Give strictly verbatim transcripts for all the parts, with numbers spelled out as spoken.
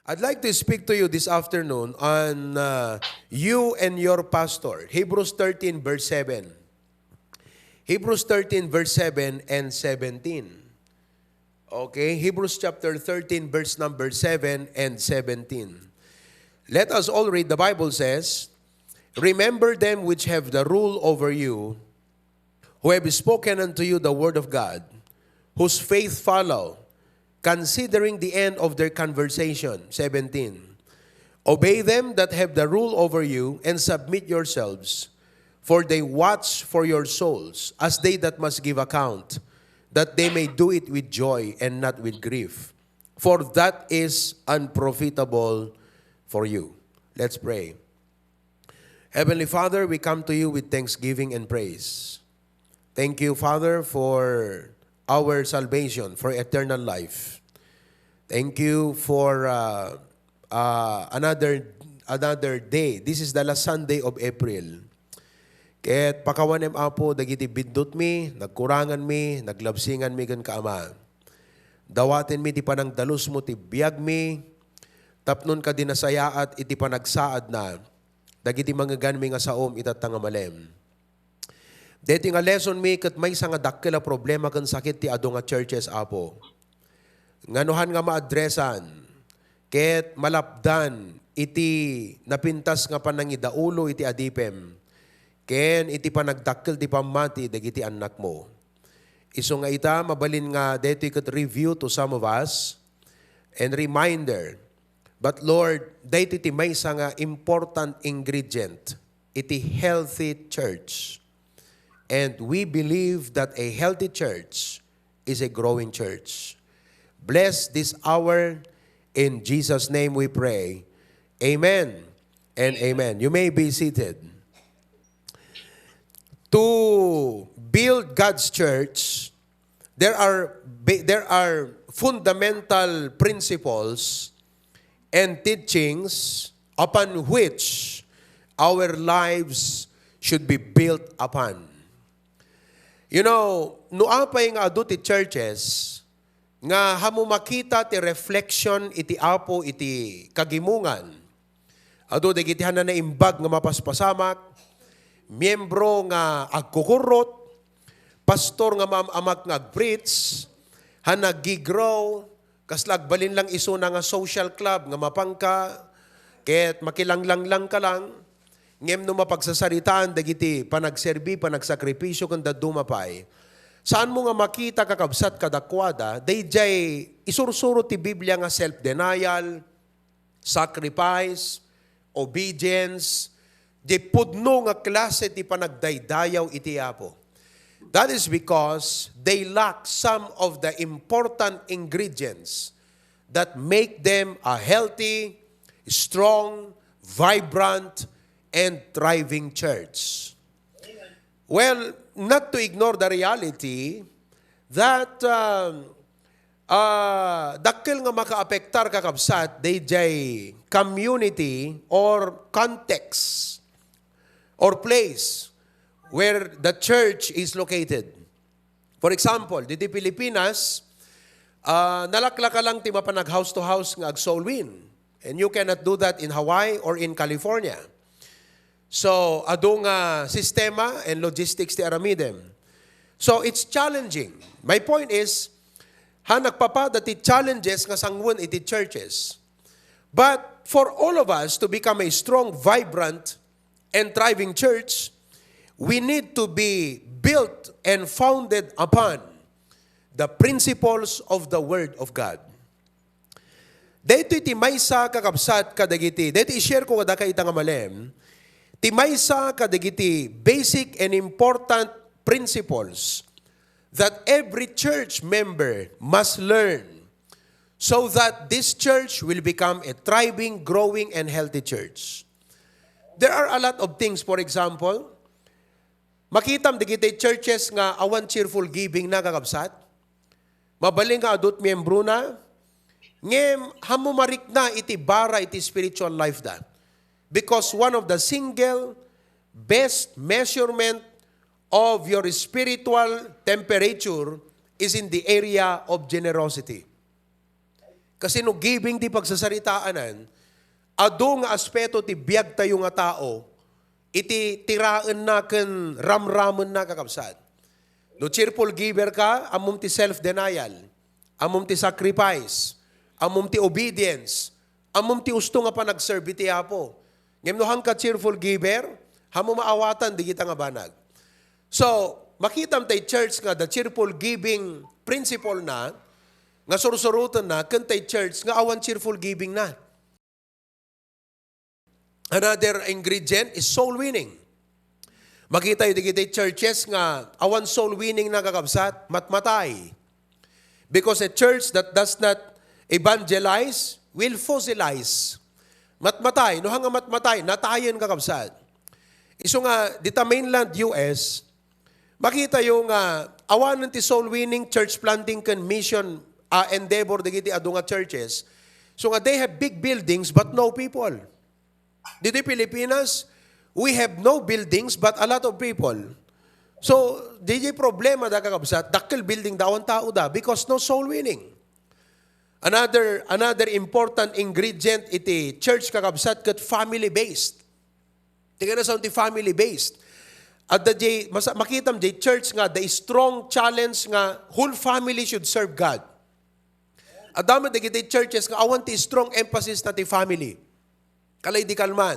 I'd like to speak to you this afternoon on uh, you and your pastor. Hebrews thirteen, verse seven. Hebrews thirteen, verse seven and seventeen. Okay, Hebrews chapter thirteen, verse number seven and seventeen. Let us all read. The Bible says, "Remember them which have the rule over you, who have spoken unto you the word of God, whose faith follow, considering the end of their conversation." seventeen. "Obey them that have the rule over you, and submit yourselves, for they watch for your souls, as they that must give account, that they may do it with joy and not with grief. For that is unprofitable for you." Let's pray. Heavenly Father, we come to you with thanksgiving and praise. Thank you, Father, for our salvation, for eternal life. Thank you for uh, uh, another another day. This is the last Sunday of April. Ket pakawanem, Apo, dagiti biddutmi, nagkuranganmi, naglabsinganmi kenka, Ama. Dawatenmi ti panangdalusmo ti biagmi, tapnon kadi nasayaat iti panagsaadna dagiti mangngeganmi nga saom itatta nga malem. Deti nga lessonmi ket maysa nga dakkel a problema ken sakit ti adu nga churches, Apo. Nga no han nga maadresan ket malapdan iti napintas nga panangidaulo iti adipem ken iti panagdakkel ti pammati dagiti annakmo. Isu nga ita, mabalin nga daytoy ket review to some of us and reminder. But Lord, daytoy ti maysa nga important ingredient iti healthy church. And we believe that a healthy church is a growing church. Bless this hour. In Jesus' name we pray. Amen and amen. You may be seated. To build God's church, there are ba- there are fundamental principles and teachings upon which our lives should be built upon. You know, no apay nga adu ti churches nga hammo makita ti reflection iti Apo iti kagimongan, adu dagiti han a naimbag nga mapaspasamak, miyembro nga agkukurrot, pastor nga maam-amak nga agpreach, han naggigrow, kasla agbalin lang isuna nga social club nga mapangka, ket makilanglanglang ka lang, ngem no mapagsasaritaan dagiti panagserbi, panagsakripisio, ken dadduma pay, saanmo nga makita, kakabsat, kadakuada, daydiay isursuro ti Biblia nga self-denial, sacrifice, obedience, di pudno nga klase ti panagdaydayaw iti Apo. That is because they lack some of the important ingredients that make them a healthy, strong, vibrant, and thriving church. Well, not to ignore the reality that um, ah, dakkel nga makaapektar, kakabsat, daydiay community or context or place where the church is located. For example, diti Pilipinas, ah, nalaklaka lang ti mapan ag-house to house nga ag-soul win. And you cannot do that in Hawaii or in California. So, adu nga sistema and logistics ti aramidem. So, it's challenging. My point is, ha, nagpapada ti challenges nga sanguen iti churches. But for all of us to become a strong, vibrant, and thriving church, we need to be built and founded upon the principles of the Word of God. Daytoy ti maysa, kakabsat, kadagiti, daytoy i-share ko kadaka ita nga malem, ti maysa kadagiti basic and important principles that every church member must learn so that this church will become a thriving, growing, and healthy church. There are a lot of things, for example, makitam dagiti churches nga awan cheerful giving na, kakabsat. Mabalin nga adut miyembro na, ngem hammo marikna iti bara iti spiritual life da. Because one of the single best measurement of your spiritual temperature is in the area of generosity. Kasi no giving ti pagsasaritaanan, adu nga aspeto ti biagtayo nga tao, iti tiraenna ken ramramenna, kakabsat. No cheerful giver ka, ammom ti self-denial, ammom ti sacrifice, ammom ti obedience, ammom ti usto nga panagserbi ti Apo. Ngem no haanka cheerful giver, haanmo maawatan dagita nga banag. So, makitam tay church nga the cheerful giving principle na, nga sursurotenna, ken tay church nga awan cheerful giving na. Another ingredient is soul winning. Makitayo dagiti churches nga awan soul winning na, kakabsat, matmatay. Because a church that does not evangelize will fossilize. Matmatay. No, haanka matmatay, natayen, kakabsat. Isu nga, dita mainland U S, makitayo nga awanen ti soul winning, church planting, ken mission, ah, endeavor dagiti adu nga churches. So nga, they have big buildings but no people. Didi Pilipinas, we have no buildings but a lot of people. So, didi problema da, kakabsat, dakkel building da, awan tao da, because no soul winning. Another, another important ingredient iti church, kakabsat, ket family-based. Ti kayatna ti family-based. Adda jay, masa-, makitam jay church nga, the strong challenge nga whole family should serve God. Adda met dagiti churches nga awan ti strong emphasis na ti family. Kalay di kalman.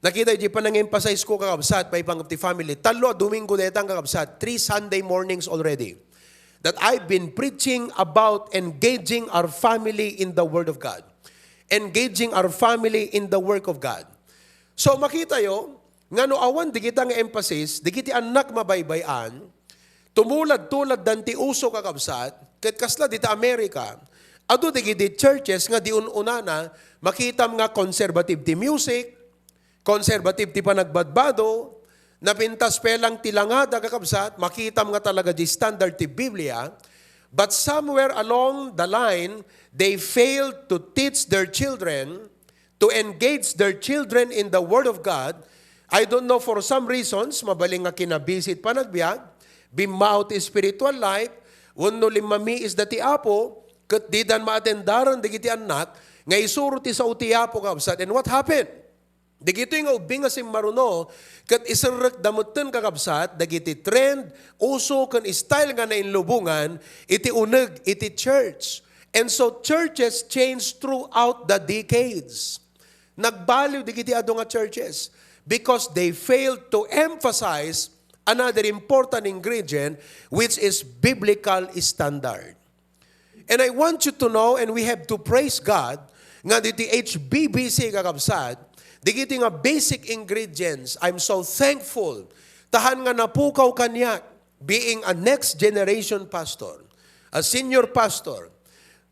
Nakita iti panang-emphasize ko, kakabsat, maipanggep ti family. Tallo a Domingo dayta, kakabsat. Three Sunday mornings already that I've been preaching about engaging our family in the Word of God. Engaging our family in the work of God. So, makitayo nga no awan dagita nga emphasis, dagiti annak mabaybay-an, tumulad-tuladdan ti uso, kakabsat, ket kasla dita America, adu dagiti churches nga di un-unana, makitam nga conservative ti music, conservative ti panagbadbado, napintas pay lang ti langada, kakabsat, makitam nga talaga di standard ti Biblia, but somewhere along the line, they failed to teach their children to engage their children in the Word of God. I don't know, for some reasons, mabalin nga kinabisi ti panagbiag, bimmao ti spiritual life, wenno limmamiisda ti Apo, ket didan maatendaren dagiti annak nga isuro ti sao ti Apo, kakabsat. And what happened? Dagitoy nga ubbing nga simmaruno, ket iserrekda metten, kakabsat, dagiti trend, uso, ken style nga nainlubongan iti uneg iti church. And so churches change throughout the decades. Nagbaliw dagiti adu nga churches because they failed to emphasize another important ingredient, which is biblical standard. And I want you to know, and we have to praise God, nga diti H B B C, kakabsat, dagiti nga basic ingredients, I'm so thankful. Tahan nga napukaw kaniak, being a next generation pastor, a senior pastor.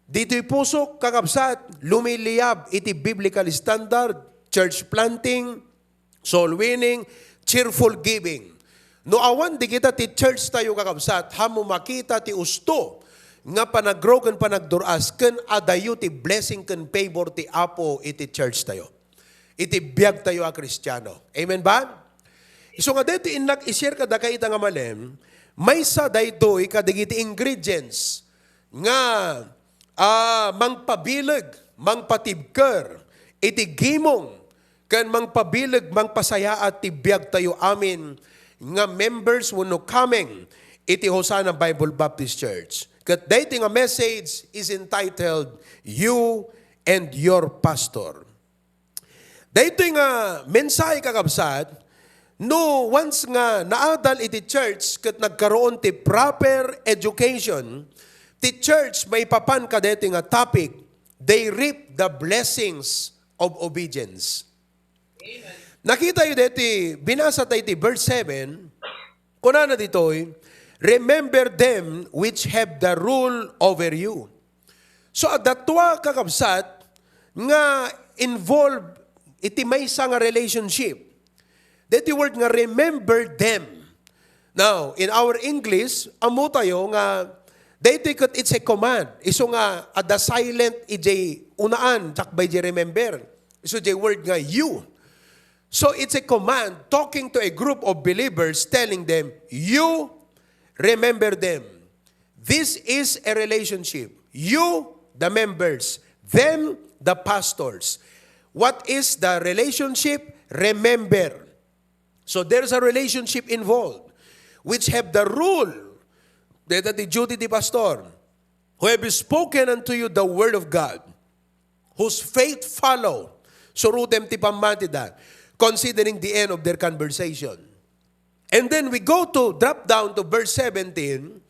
Ditoy pusok, kakabsat, lumiliyab iti biblical standard, church planting, soul winning, cheerful giving. No awan dagita ti church tayo, kakabsat, haanmo makita ti usto nga panaggrow ken panagdur-as ken adayo ti blessing ken favor ti Apo iti church tayo, iti biag tayo a Kristiano. Amen ba? Isu nga daytoy innak i-share kadakayo ita nga malem, maysa daytoy kadagiti ingredients nga, ah, mangpabileg, mangpatibker iti gimong, ken mangpabileg, mangpasayaat ti biag tayo amin nga members wenno coming iti Hosanna Bible Baptist Church. Ket daytoy nga message is entitled, "You and Your Pastor." Daytoy nga mensahe, kakabsat, no once nga naadal iti church ket nagkaroon ti proper education, ti church maipapan kadaytoy nga topic, they reap the blessings of obedience. Nakitayo deti, binasa tayo ti verse seven, kunana ditoy, "Remember them which have the rule over you." So, adda tua, kakabsat, nga involved iti maysa nga relationship. Deti word nga "remember them." Now, in our English, ammo tayo nga daytoy ket it's a command. Isu nga adda silent ijay unaan, sakbay jay "remember." Isu jay word nga "you." So, it's a command talking to a group of believers, telling them, "You remember them." This is a relationship. You, the members, them, the pastors. What is the relationship? Remember. So there's a relationship involved, which have the rule, deta ti duty ti pastor, who have spoken unto you the word of God, whose faith follow, surotem ti pammatida, considering the end of their conversation. And then we go to, drop down to verse seventeen,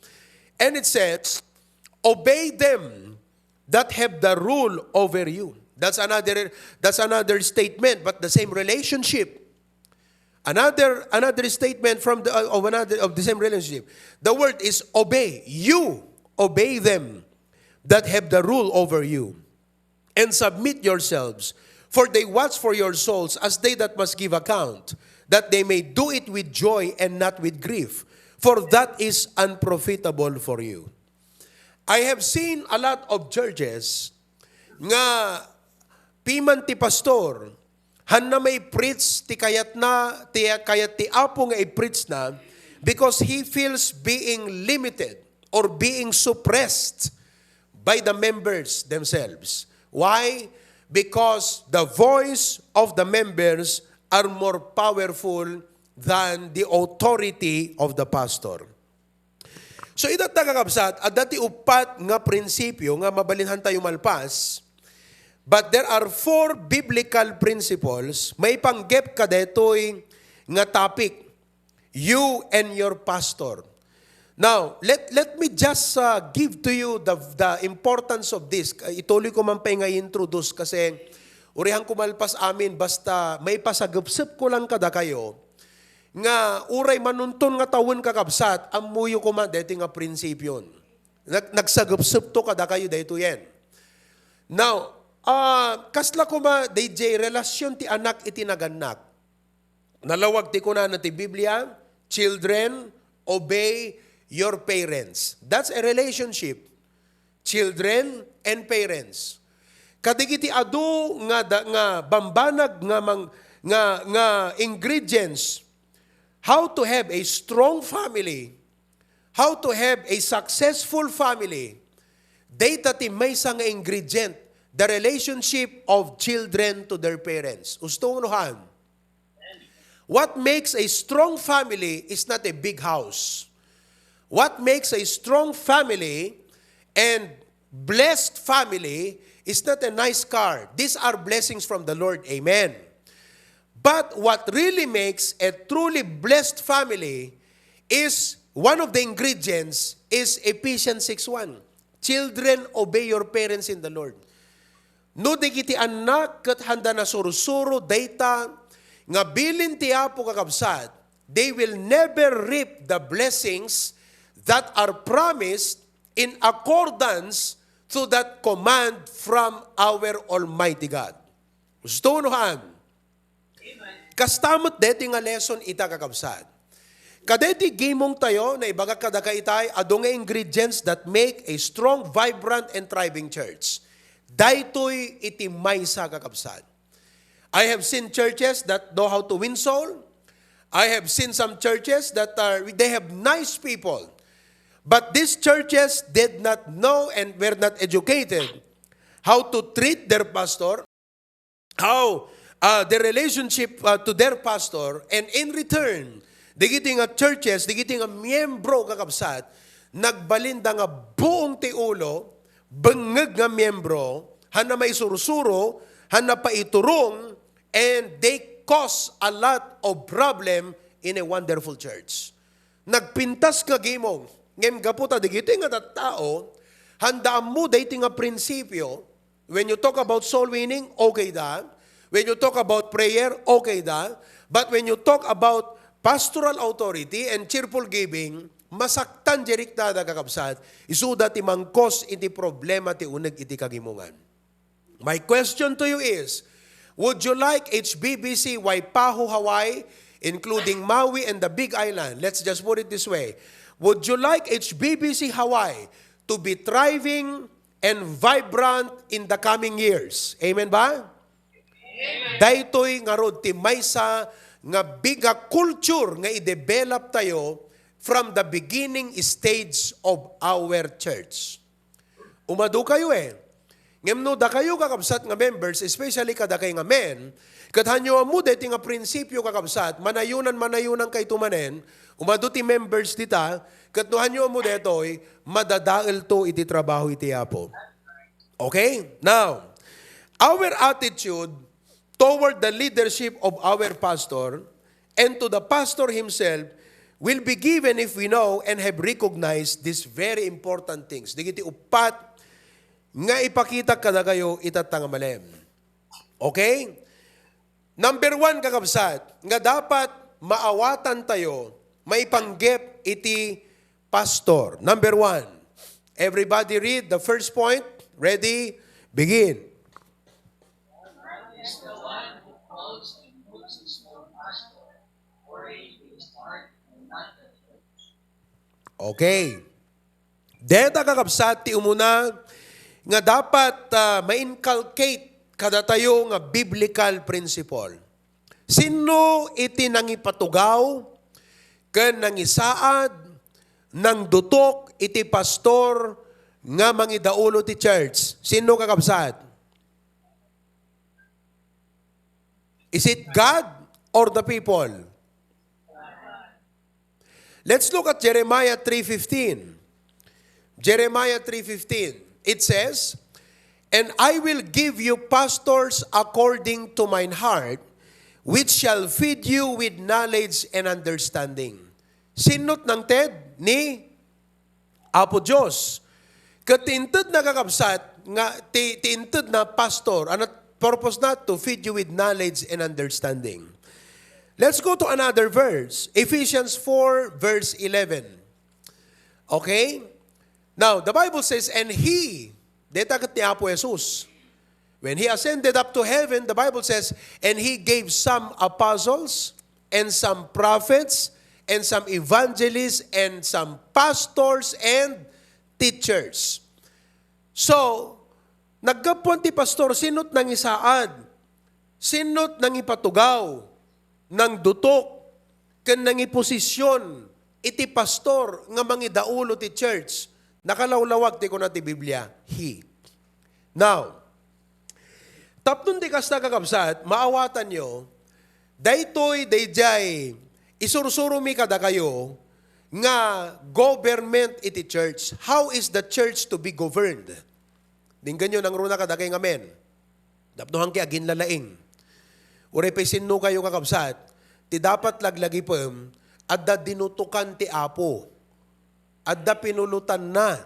and it says, "Obey them that have the rule over you." That's another, that's another statement, but the same relationship. Another, another statement from the, uh, of another, of the same relationship. The word is obey. You obey them that have the rule over you, and submit yourselves, for they watch for your souls as they that must give account, that they may do it with joy and not with grief, for that is unprofitable for you. I have seen a lot of churches nga piman ti pastor, hanna mai-preach ti kayatna, ti kayat ti Apo nga i-preach na, because he feels being limited or being suppressed by the members themselves. Why? Because the voice of the members are more powerful than the authority of the pastor. So, ita, kakabsat, adda ti uppat nga prinsipyo nga mabalinhan tayo malpas, but there are four biblical principles maipanggep kadaytoy nga topic, you and your pastor. Now, let, let me just, uh, give to you the, the importance of this. Ituloy ko man pay nga i-introduce kasi urihan ko malpas amin, basta maipasagepsep ko lang kadakayo, nga uray manunton nga tawen, kakabsat, ammoyo koma daytoy nga prinsipyon. Nag-, nagsagepsepto kadakayo daytoyen. Now, ah, kasla koma dayjay relasyon ti anak iti nagannak? Nalawag ti kunana ti Biblia, "Children, obey your parents." That's a relationship. Children and parents. Kadagiti adu nga da, nga bambanag nga mang, nga, nga ingredients, how to have a strong family, how to have a successful family, dayta ti maysa nga ingredient, the relationship of children to their parents. Usto no han? What makes a strong family is not a big house. What makes a strong family and blessed family is not a nice car. These are blessings from the Lord. Amen. But what really makes a truly blessed family is, one of the ingredients is Ephesians six one. "Children, obey your parents in the Lord." No dagiti annak ket handa nasursuro dayta nga bilin ti Apo, kakabsat, they will never reap the blessings that are promised in accordance to that command from our Almighty God. Usto no han? Kasta met deti nga lesson ita, kakabsat. Kadeti gimong tayo, naibaga kadaka itay, adu nga ingredients that make a strong, vibrant, and thriving church. Daytoy iti maysa, kakabsat. I have seen churches that know how to win soul. I have seen some churches that are, they have nice people. But these churches did not know and were not educated how to treat their pastor, how, uh, their relationship, uh, to their pastor, and in return, dagiti nga churches, dagiti nga miyembro, kakabsat, nagbalinda nga buong ti ulo, bengngeg nga miyembro, hanna maisursuro, hanna paiturong, and they cause a lot of problem in a wonderful church. Nagpintas nga gimong. Ngem gapu ta dagiti nga tattao, handa ammo daytoy nga prinsipyo, when you talk about soul winning, okay da. When you talk about prayer, okay da. But when you talk about pastoral authority and cheerful giving, masaktan di riknada, kakabsat, isuda ti mangkos iti problema ti uneg iti kagimongan. My question to you is, would you like H B B C Waipahu, Hawaii, including Maui and the Big Island? Let's just put it this way. Would you like H B B C Hawaii to be thriving and vibrant in the coming years? Amen ba? Daytoy ngarud ti maysa nga big a culture nga i-develop tayo from the beginning stage of our church. Umadu kayo eh. Ngem no dakayo, kakabsat, nga members, especially kadakay nga men, ket hanyo ammo daytoy nga prinsipio, kakabsat, manayunan, manayunan kayto manen, umadu ti members dita, ket no hanyo ammo daytoy, madadaelto iti trabaho iti Apo. Okay? Now, our attitude toward the leadership of our pastor and to the pastor himself will be given if we know and have recognized these very important things. Dagiti uppat nga ipakita kadakayo ita nga malem. Okay? Number one, kakabsat, nga dapat maawatantayo, maipanggep iti pastor. Number one, everybody read the first point. Ready? Begin. Okay. Deta, kakabsat, ti umuna nga dapat, ah, ma-inculcate kadatayo nga biblical principle. Sinno iti nangipatugaw ken nangisaad, nangdutok iti pastor nga mangidaulo ti church? Sinno, kakabsat? Is it God or the people? Let's look at Jeremiah three fifteen. Jeremiah three fifteen. It says, "And I will give you pastors according to mine heart, which shall feed you with knowledge and understanding." Sinno ti nangted? Ni Apo Dios. Ket ti intedna, kakabsat, nga ti, ti intedna, pastor, ano purpose na? To feed you with knowledge and understanding. Let's go to another verse. Ephesians four, verse eleven. Okay? Now, the Bible says, "And he," deta ket ni Apo Jesus, "when he ascended up to heaven," the Bible says, "And he gave some apostles, and some prophets, and some evangelists, and some pastors and teachers." So, naggapuan ti pastor, sinno ti nangisaad, sinno ti nangipatugaw, nangdutok, ken nangiposisyon iti pastor nga mangidaulo ti church? Nakalawlawag ti kuna ti Biblia, he. Now, tapno ti kasta, kakabsat, maawatanyo, daytoy, daydiay isursuromi kadakayo nga government iti church. How is the church to be governed? Denggenyo, nangruna kadakay nga men. Tapno haanki aginlalaing. Uray pay sinno kayo, kakabsat, ti dapat laglagipem, adda dinutokan ti Apo. Adda pinulotanna.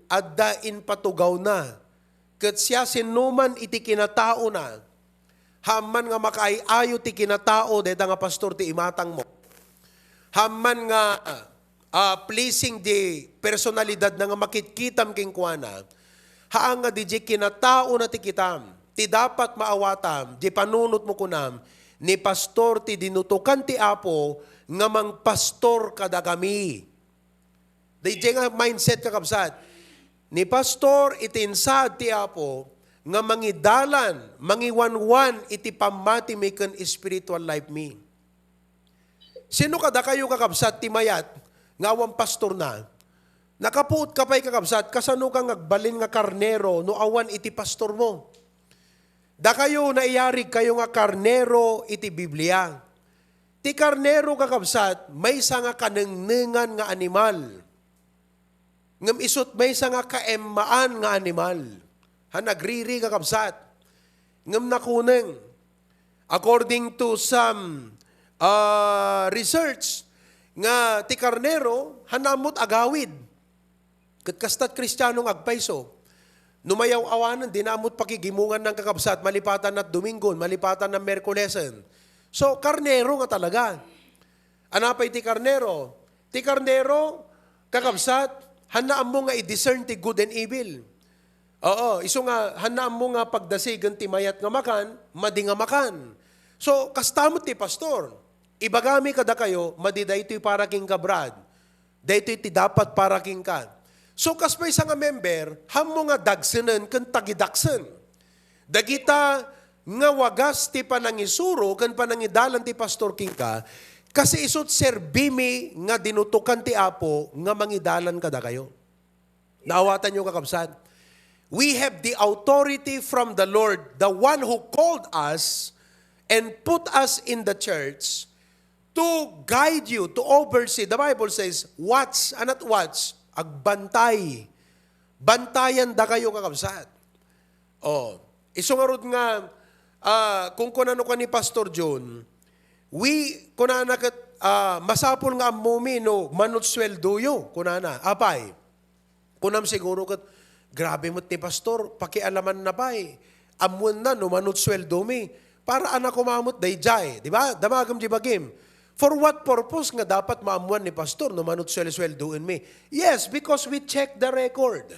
Adda impatugawna. Ket siasinoman iti kinataona, haan man nga makaay-ayo ti kinatao dayta nga pastor ti imatangmo, haan man nga, ah, pleasing di personalidadna nga makitkitam kenkuana, haan nga diay kinataona ti kitam. Ti dapat maawatam, di panunotmo kunam, ni pastor ti dinutokan ti Apo nga mangpastor kadakami. Daydiay nga mindset, kakabsat. Ni pastor iti insaad ti Apo nga mangidalan, mangiwanwan iti pammatimi ken spiritual life mi. Sino kadakayo, kakabsat, ti mayat nga awan pastorna? Nakapuot ka pay, kakabsat, kasano ka nga agbalin nga karnero no awan iti pastormo? Dakayo, naiyarig kayo nga karnero iti Biblia. Ti karnero, kakabsat, maysa nga kanengnengan nga animal. Ngem isut' maysa nga kaemmaan nga animal. Haan nagriri, kakabsat. Ngem nakuneng. According to some, ah, research, nga ti karnero, haan ammot agawid. Ket kasta ti Kristiano nga agpayso. No mayaw-awanen, dina ammot pakigimongan nga kakabsat, malipatan na Domingon, malipatan na Miyerkulesen. So, karnero nga talaga. Ania pay ti karnero? Ti karnero, kakabsat, haan ammo nga i-discern ti good and evil. Oo, isu nga, haan ammo nga pagdasigen ti mayat nga makan, madi nga makan. So, kasta met ti pastor. Ibagami kadakayo, madi daytoy para kenka, Brad. Daytoy ti dapat para kenka. So, kas maysa nga member, haanmo nga dagsenen ken tagidaksen dagita nga wagas ti panangisuro ken panangidalan ti pastor kenka, kas isut' serbimi nga dinutokan ti Apo nga mangidalan kadakayo. Naawatanyo, kakabsat? We have the authority from the Lord, the one who called us and put us in the church to guide you, to oversee. The Bible says, "Watch," anat watch, agbantay. Bantayan da kayo, kakabsat. Oh, isu ngarud nga, ah, kung kunano ka ni Pastor John, we, kunana ket, ah, masapul nga ammumi no manut sweldoyo, kunana. Apay, kunam siguro ket, "Grabe met ni Pastor, pakialaman na pay. Ammoenna no manut sweldomi. Para anak ko mamut dayjay." Di ba? Damagem di bagim. For what purpose nga dapat maammuan ni Pastor no manut sweldoenmi? Yes, because we check the record.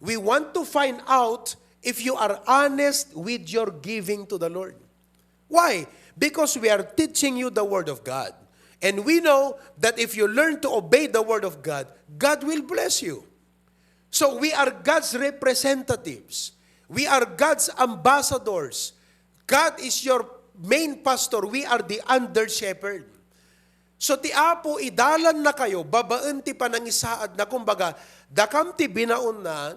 We want to find out if you are honest with your giving to the Lord. Why? Because we are teaching you the Word of God. And we know that if you learn to obey the Word of God, God will bless you. So we are God's representatives. We are God's ambassadors. God is your main pastor. We are the under shepherd. So ti Apo, idalan na kayo babaen ti panangisaad na, kumbaga, dakam ti binaon na,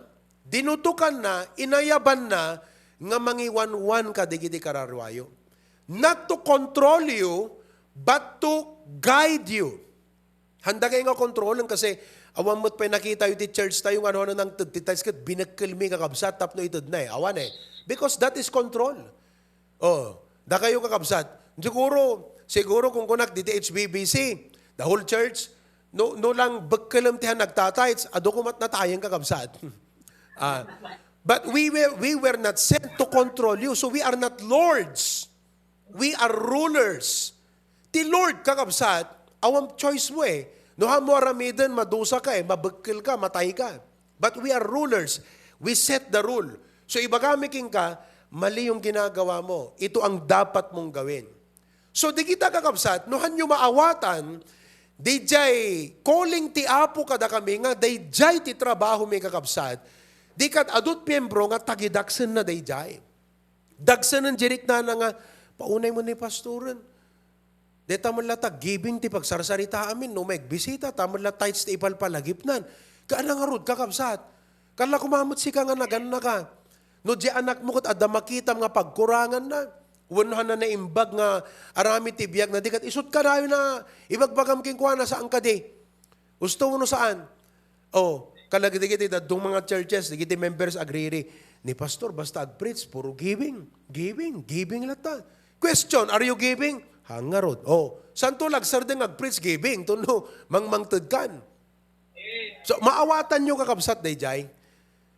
dinutokan na, inayaban na, nga mangiwanwan kadagiti kararuayo. Not to control you, but to guide you. Handa kayo nga kontrolen kasi awan met pay nakita iti church tayo nga ano-ano nang tagtitas ket binekkel mi kakabsat tapno ited na eh. Awan eh. Because that is control. Oh, da kayo kakabsat. Siguro, siguro kung kunak diti H B B C, the whole church, no, no lang bekkelem ti han nagtatights, adu kumat natayen kakabsat. Ah, but we were, we were not sent to control you. So we are not lords. We are rulers. Ti Lord, kakabsat, awan choice mo eh. No, ha mo aramiden, madusa ka eh, mabekkel ka, matay ka. But we are rulers. We set the rule. So, ibagami kenka, mali yung ginagawa mo. Ito ang dapat mong gawin. So, di kita, kakabsat, no, hanyo maawatan, dayjay calling ti Apo kadakami nga, dayjay ti trabaho mi, kakabsat, di kad adut miyembro nga tagidaksen na dayjay. Dagsanen di riknana nga, "Paunay mo ni pastoren. Deta met la ta giving ti pagsarsaritaam, no, magbisita, ta met la tithes ti ipalpalagipnan." Kaana ngarud, kakabsat. Kala kumamet sika nga nagannaka. No, di anak mo ket adda makitam nga pagkuranganna. Wenno hanna naimbag nga aramid ti biagna, di ket isut kanayon na ibagbagam kenkuana, saan kadi? Gusto mo no saan? Oh, kalagidagiti daddung mga churches, dagiti members agriri, "Ni pastor, basta ag-preach, puro giving, giving, giving latta." Question, "Are you giving?" Hangarod. Oh, santo lagsardeng ag-preach giving, tuno mangmangted kan. So, maawatan nyo, kakabsat, dayjay.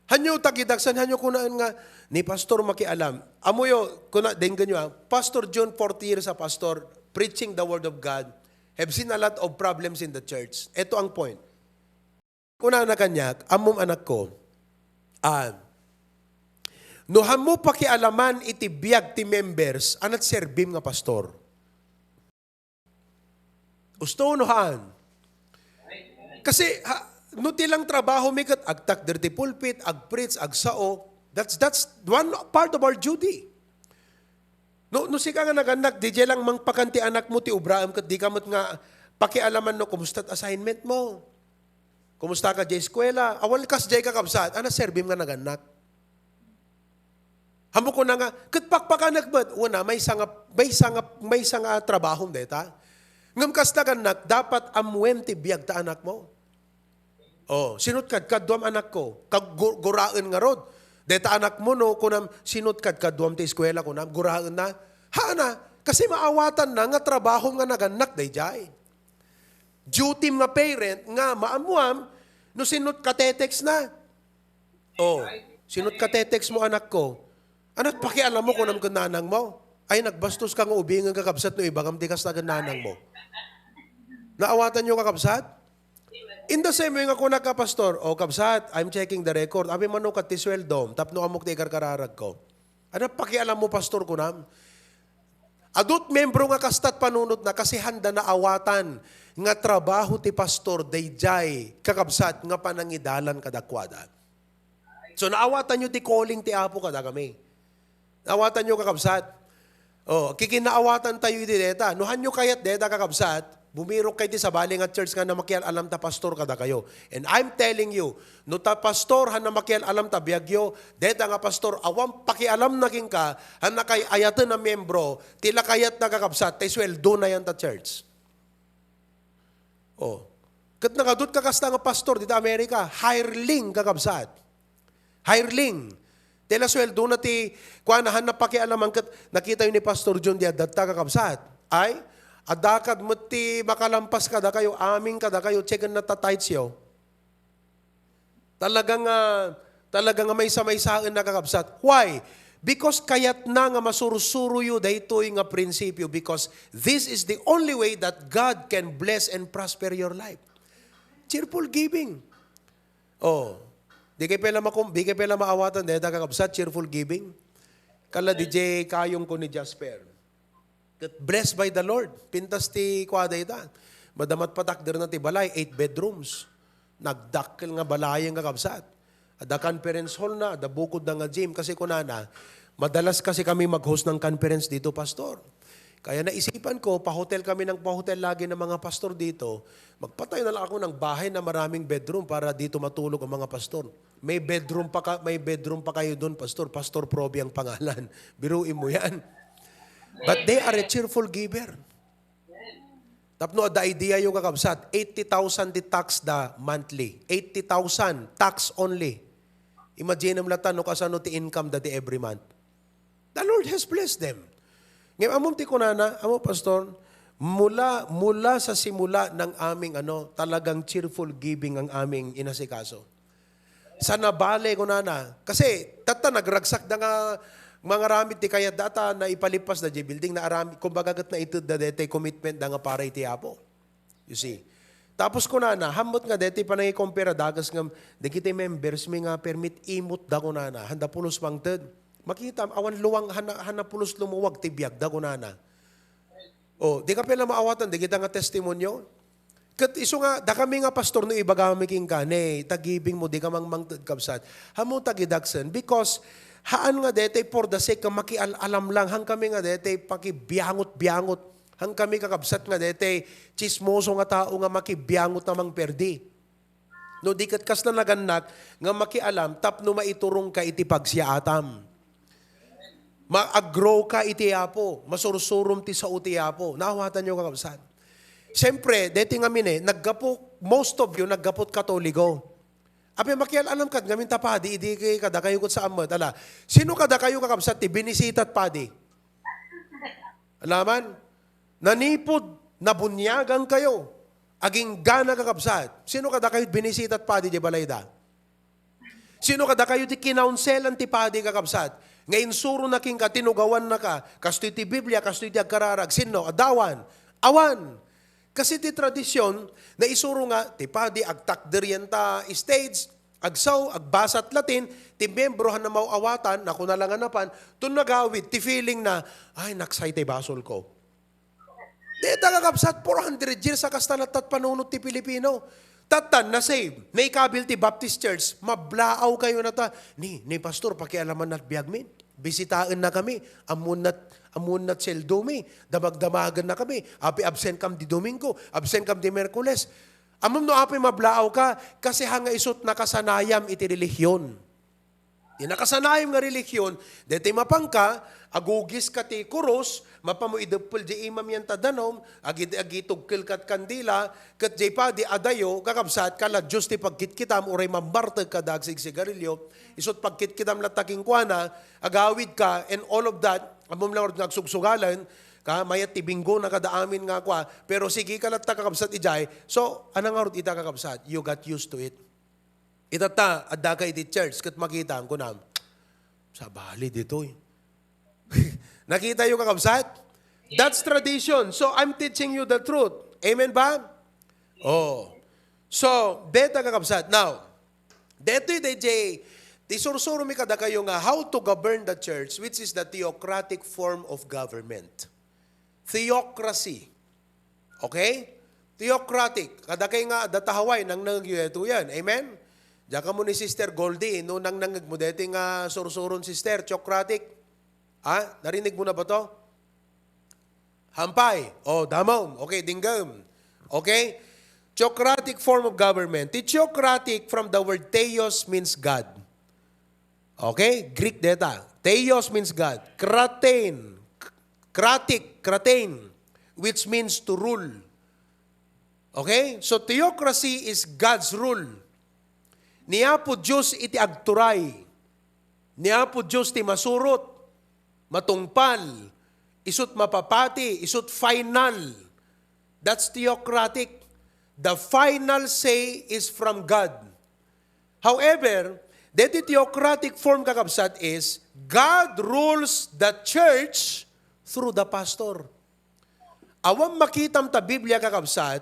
Hanyo tagidaksan, hanyo kunaan nga, "Ni pastor makialam." Amoyo, kuna, denggen nyo, ah, Pastor John, forty years a pastor, preaching the word of God, have seen a lot of problems in the church. Ito ang point. Kunana kaniak, "Ammom, anak ko, ah, no hanmo pakialaman iti biag ti members, anat serbim nga pastor?" Gusto no haan? Kasi, ha, no ti lang trabaho mi ket agtakder ti pulpit, ag-preach, agsao, that's, that's one part of our duty. No, no sika nga nagannak, dayjay lang mangpakan ti anakmo ti ubraem ket dika met nga pakialaman no kumusta ti assignment mo. Kumusta ka diay eskuela? Awan kasdiay, kakabsat, anat serbim nga nagannak? Haanmo kuna nga, "Ket pakpakanek met." Una, maysa nga, maysa nga, maysa nga trabahom dayta. Ngem kas nagannak, dapat ammuem ti biag ta anakmo. Oh, sinot kad, kaduam anakko. Kag gu-, guraen ngarud. Dayta anakmo, no, kunam, "Sinot kad, kaduam ti eskuela," kunam, guraenna. Haana, kasi maawatanna nga trabahom nga nagannak dayjay. Duty nga parent nga maammuam no sinot katetext na. Oh, sinot katetext mo, anakko? Anat pakialam mo kunam ken nanang mo? Ay, nagbastos ka nga ubingen, kakabsat, no ibagam ti kasta ken nanang mo. Naawatan nyo, kakabsat? In the same way nga kunak ka, "Pastor, oh, kabsat, I'm checking the record. Apay mano ket ti sueldom, tapno ammok ti ikarkararag ko." Anat pakialam mo, pastor, kunam? Adut membro nga kastat panunotna kasi handa naawatan nga trabaho ti pastor dayjay, kakabsat, nga panangidalan kadakuada. So, naawatan nyo ti calling ti Apo kadakami. Naawatan nyo, kakabsat? Oh, kikinaawatan tayo iti deta. No, hanyo kayat deta, kakabsat? Bumirok kay ti sabali nga church nga na makial-alam ta pastor kadakayo. And I'm telling you, no ta pastor han na makial-alam ta biagyo, deta nga pastor, awan pakialam na kenka, han na kay ayaten a miyembro, ti lakayat na kakabsat, tay sweldo na yan ta church. Oh. Ket nagadut ka kasta nga pastor dita Amerika, hireling kakabsat. Hireling. Ti la sweldo na ti kuan han na pakialaman ket nakita yo ni Pastor John di adda ta kakabsat. Ay, adda kad met ti makalampas kadakayo, amin kadakayo, checken na ta tithes yo. Talagang, ah, talagang maysa-maysaen na kakabsat. Why? Because kayat na nga masursuro yo daytoy nga prinsipyo because this is the only way that God can bless and prosper your life. Cheerful giving. Oh, di kay pala makum-, di kay pala maawatan dayta kakabsat, cheerful giving. Kala D J Kayong ko ni Jasper. Ket blessed by the Lord. Pintas ti kuada ita. Madamat patakder na ti balay, eight bedrooms. Nagdakkel nga balayen nga kabsat. Adda conference hall na, adda bukod na nga gym. Kasi kunana, madalas kasi kami mag-host ng conference dito, Pastor. Kaya naisipan ko, pa-hotel kami ng pa-hotel lagi ng mga pastor dito. Magpatayo na lang ako ng bahay na maraming bedroom para dito matulog ang mga pastor. May bedroom pa ka, may bedroom pa kayo doon, Pastor. Pastor Proby ang pangalan. Biruin mo yan. But they are a cheerful giver. Tapno adda idea yo kakabsat, eighty thousand ti tax da monthly. Eighty thousand, tax only. Imagine mo latan no kasano ti income da di every month. The Lord has blessed them. Ngayon, amom ti kunana, amo, Pastor, mula, mula sa simula ng aming, ano, talagang cheerful giving ang aming inasikaso. Sa nabale, kunana. Kasi, tatta, nagragsak da nga mangaramid ti kayat data, naipalipas da di building, na aramid, kumbaga, ket naited da dete commitment da nga para iti Apo. You see? Tapos kunana, hammot nga deti panangikompara dagas nga dagiti members mi nga permit imot da kunana, handa pulos mangted. Makita, awan luwang, hana, hana pulos lumuwag ti biag da kunana. Oh, di ka pala maawatan, di kita nga testimonyo. Ket isu nga, dakami nga pastor no ibagami kenka, ne, ta giving mo, di ka mang mangted kabsat. Hamu ta gidaksen, because haan nga dete for the sake nga makial-alam lang, han kami nga dete pakibiangot-biangot. Han kami kakabsat nga dete, tsismoso nga tao nga makibiangot a mangperdi. No di ket kasla nagannak nga makialam tapno maiturongka iti pagsiaatam. Ma-grow ka iti Apo, masursurom ti sao ti Apo. Naawatanyo, kakabsat? Siyempre, deti ngamin, naggapu, most of you, naggapu Katoliko. Apay, makial-alam kad ngamin ta padi, idi kay kadakayo ket saan met. Ala, sino kadakayo, kakabsat, ti binisitat padi? Alaman, nanipod, nabuniagan kayo. Aginggana, kakabsat. Sino kadakayo binisitat padi di balayda? Sino kadakayo ti kinaunselan ti padi, kakabsat? Nga insuro na kenka, tinugawan na ka, kastoy ti Biblia, kastoy ti agkararag. Sino? Adawan. Awan. Kasi ti tradisyon, naisuro nga, ti padi, agtakder yan ta stage, agsaw, agbasat Latin, ti miyembro han na maawatan, nakuna lang nga napan, tun nagawid, ti feeling na, ay, naksay ti basol ko. Deta, kakabsat, four hundred years a kasta lattat panunot ti Pilipino. Tattan, na-save, naikabil ti Baptist Church, mablaaw kayo na ta. Ni, ni Pastor, pakialaman na biag min. Bisitaen na kami. Amunat, amunat seldo mi. Damagdamagan na kami. Api absent kam di Domingo, absent kam di Miyerkules. Amom no apay mablaaw ka, kasi hanga isut nakasanayam iti relihiyon. Ti nakasanayam nga relihiyon, deti mapangka, agugis ka ti kurus, mapamo ideppel di imam yan ta danum, agi-, agitugkel kat kandila, ket jay padi adayo, kakabsat, kala Dios ti pagkitkitam, uray mambartek kada agsigsigarilio, isut pagkitkitam latta kenkuana, agawid ka, and all of that, amom lang nga agsugsugalen, ka, mayat ti binggona kada amin nga kua, pero sige ka latta kakabsat ijay, so, ana ngarud ita kakabsat, you got used to it. Itatta, adda ka iti church, ket makita, kunam, sabali ditoy. Nakita yo, kakabsat? That's tradition. So, I'm teaching you the truth. Amen ba? Oh. So, deta, kakabsat. Now, detoy D J, ti sursuro mi kadakayo nga how to govern the church, which is the theocratic form of government. Theocracy. Okay? Theocratic. Kadakay nga, data Hawaii, nangnangeg yu daytoyen. Amen? Diak mo ni Sister Goldie, no nangnangeg mo deti nga sursuron, Sister, theocratic. Ha? Narinig mo na ba to? Hampay. Oh, damom. Okay, dinggam. Okay? Theocratic form of government. The theocratic from the word theos means God. Okay? Greek deta. Theos means God. Kratein. Kratik, kratein, which means to rule. Okay? So theocracy is God's rule. Ni Apo Dios iti agturay. Ni Apo Dios ti masurot, matungpal, isut mapapati, isut final. That's theocratic. The final say is from God. However, deti theocratic form, kakabsat, is God rules the church through the pastor. Awan makitam ta Biblia, kakabsat,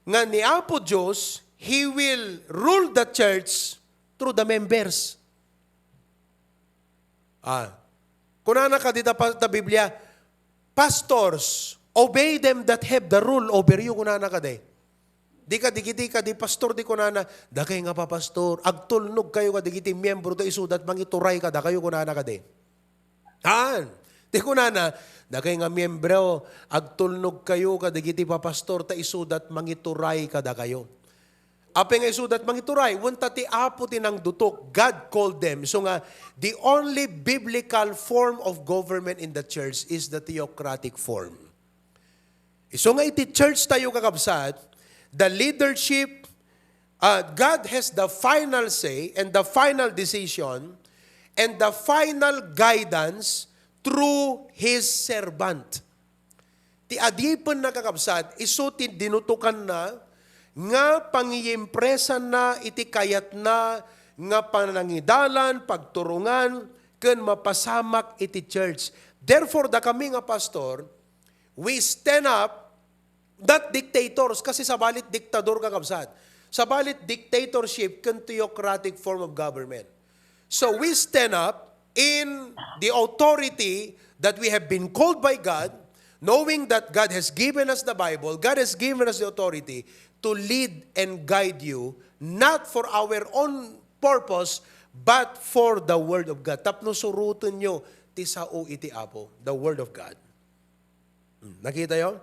nga ni Apo Dios, He will rule the church through the members. Ah. Kunana kadi ta, ta Biblia, "Pastors, obey them that have the rule over you," kunana kadi. Di kadagiti kadi pastor, di kunana, "Dakay nga papastor, agtulnog kayo kadagiti miyembro ta isudat mangituray kadakayo," kunana kadi. Haan. Di kunana, "Dakay nga miyembro, agtulnog kayo kadagiti papastor ta isudat mangituray kadakayo." Apay nga isudat mangituray, wen ta ti Apo ti nangdutok, God called them. Isu nga, the only biblical form of government in the church is the theocratic form. Isu nga iti church tayo, kakabsat, the leadership, uh, God has the final say and the final decision and the final guidance through His servant. Ti adipen, kakabsat, isu ti dinutokanna nga pangiyimpresanna iti kayatna nga panangidalan, pagturongan, ken mapasamak iti church. Therefore, dakami nga pastor, we stand up, not dictators, kasi sabalit diktador, kakabsat. Sabalit dictatorship ken theocratic form of government. So we stand up in the authority that we have been called by God, knowing that God has given us the Bible, God has given us the authority to lead and guide you, not for our own purpose, but for the Word of God. Tapno suroten nyo ti sao iti Apo, the Word of God. Hmm, nakita yo?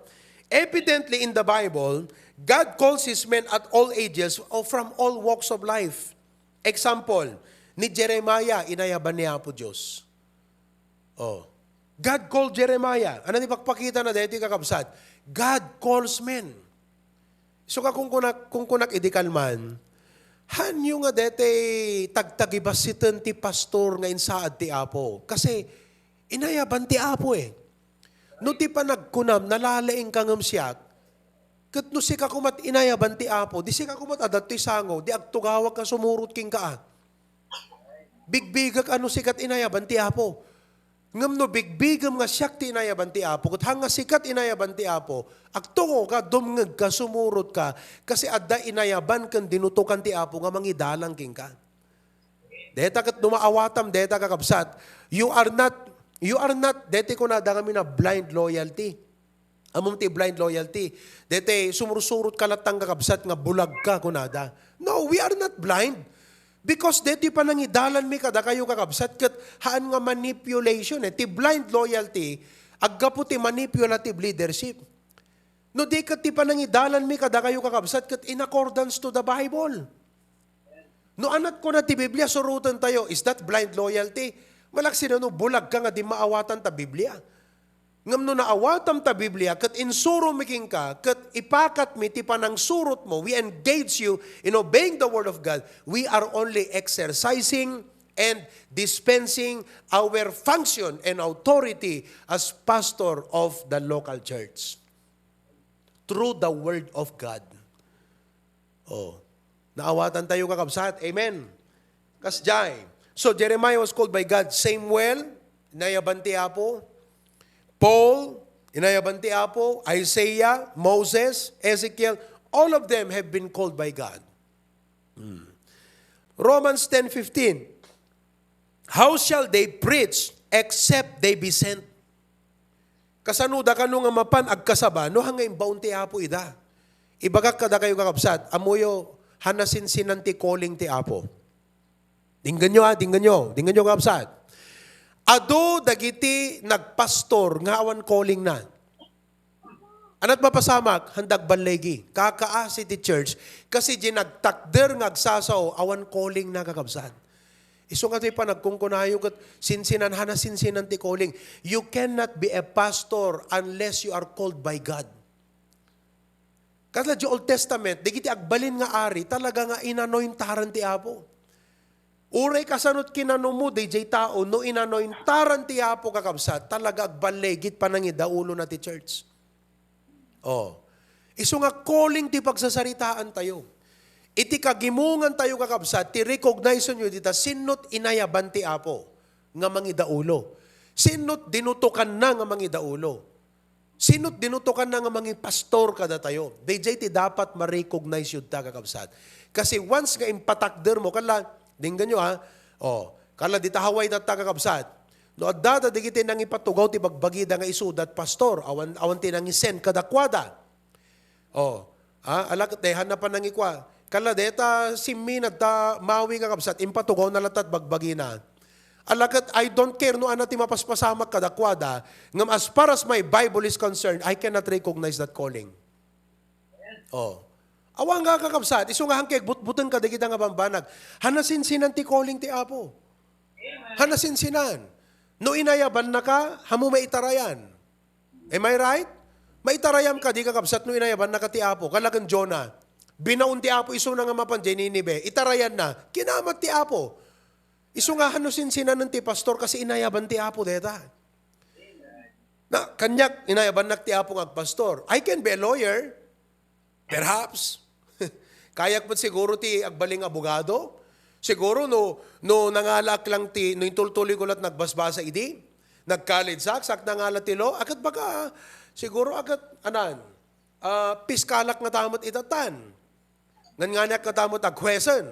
Evidently, in the Bible, God calls His men at all ages or from all walks of life. Example, ni Jeremiah, inayaban ni Apo Dios. Oh. God called Jeremiah. Ano ti pakpakitana deti, kakabsat? God calls men. So, ka kung kunak, kung kunak idi kalman, hanyo nga deti tagtagibassiten ti pastor nga insaad ti Apo. Kasi, inayaban ti Apo eh. No ti panagkunam, nalalaing ka ngem siak, ket no sika komat inayaban ti Apo, di sika komat adda toy sango, di agtugawak nga sumurot kenka a. Bigbigak a no sikat inayaban ti Apo. Ngem no bigbigem nga siak ti inayaban ti Apo, ket haan nga sikat inayaban ti Apo, agtugoka, dumngegka, sumurotka, kasi adda inayaban ken dinutokan ti Apo nga mangidalan kenka. Deta ket no maawatam, deta, kakabsat, you are not, you are not, deti kunada ngamin a blind loyalty. Ammom ti blind loyalty. Deti sumursurot ka latta, kakabsat, nga bulag ka, kunada. No, we are not blind. Because deti panangidalanmi kadakayo, kakabsat, ket haan nga manipulation eh. Ti blind loyalty, aggapu ti manipulative leadership. No di ket ti panangidalanmi kadakayo, kakabsat, ket in accordance to the Bible. No anat kuna ti Biblia, suroten tayo, is that blind loyalty? Malaksid no bulag ka nga di maawatan ta Biblia. Ngem no naawatam ta Biblia, ket insuromi kenka, ket ipakatmi ti panangsurotmo, we engage you in obeying the Word of God, we are only exercising and dispensing our function and authority as pastor of the local church through the Word of God. Oh. Naawatan tayo, kakabsat. Amen. Kasdiay. So, Jeremiah was called by God. Samuel, inayaban ti Apo. Paul, inayaban ti Apo. Isaiah, Moses, Ezekiel, all of them have been called by God. Hmm. Romans ten fifteen. "How shall they preach except they be sent?" Kasano da kano nga mapan agkasaba no haan nga imbaon ti Apo ida? Ibagak kadakayo, kakabsat, ammoyo, haan nasinsinan ti calling ti Apo. Dinggenyo, ah, dinggenyo. Dinggenyo, kakabsat. Adu dagiti nagpastor nga awan calling na. Anat mapasamak, handak ballegi. Kakaasi ti church, kasi di nagtakder nga agsasao, awan calling na, kakabsat. Isu nga ti panagkunkunayo ket sinsinan, hana sinsinan ti calling. You cannot be a pastor unless you are called by God. Kasla di Old Testament, digiti agbalin nga ari, talaga nga inanointaran ti Apo. Uray kasanot kinanumo, dijay tao, no inanointaran ti Apo, kakabsat, talaga agballegit panangidaulona ti church. Oh. Isu nga calling ti pagsasaritaan tayo. Iti kagimongan tayo, kakabsat, ti recognition yo dita, sinot inayaban ti Apo nga mangidaulo. Sinot dinutokanna nga mangidaulo. Sinot dinutokanna nga mangipastor kadatayo. Dijay ti dapat ma-recognize yudta, kakabsat. Kasi once nga impatakder mo, kala, dinggan nyo ha, oh, kala dita Hawaii tatta, kakabsat. No, adda da digiti nangipatugaw ti bagbagida nga isudat pastor, awan, awan ti nangisend kadakuada. Oh, ha? Ala ket dehan na panangikua. Kala deta simminad ta Maui, kakabsat, impatugaw na latta ti bagbagina. Ala ket, I don't care no ania ti mapaspasamak kadakuada, ngem as far as my Bible is concerned, I cannot recognize that calling. Oh. Awan nga, kakabsat, isu nga hangkay agbutbuteng kadagita nga bambanag. Hana sinsinan ti calling ti Apo. Hana sinsinan. No inayabanna ka, hamo maitarayan. Am I right? Maitarayam kadi, kakabsat, no inayabanna ka ti Apo. Kalaken Jonah. Binaon ti Apo isuna nga mapan jay Ninive. Itarayan na. Kinamat ti Apo. Isu nga hano sinsinanen ti pastor kasi inayaban ti Apo deta. Na, kaniak, inayabannak ti Apo nga agpastor. I can be a lawyer. Perhaps. Kayak met siguro ti agbaling abogado. Siguro no, no nangalaak lang ti, no intultuloy ko la't nagbasbasa idi, nag-college sak, sak nangala ti law, akat baka, siguro akat, anan, ah, piskalak nga tamat itatan. Ngan nganiak nga tamat aghuesen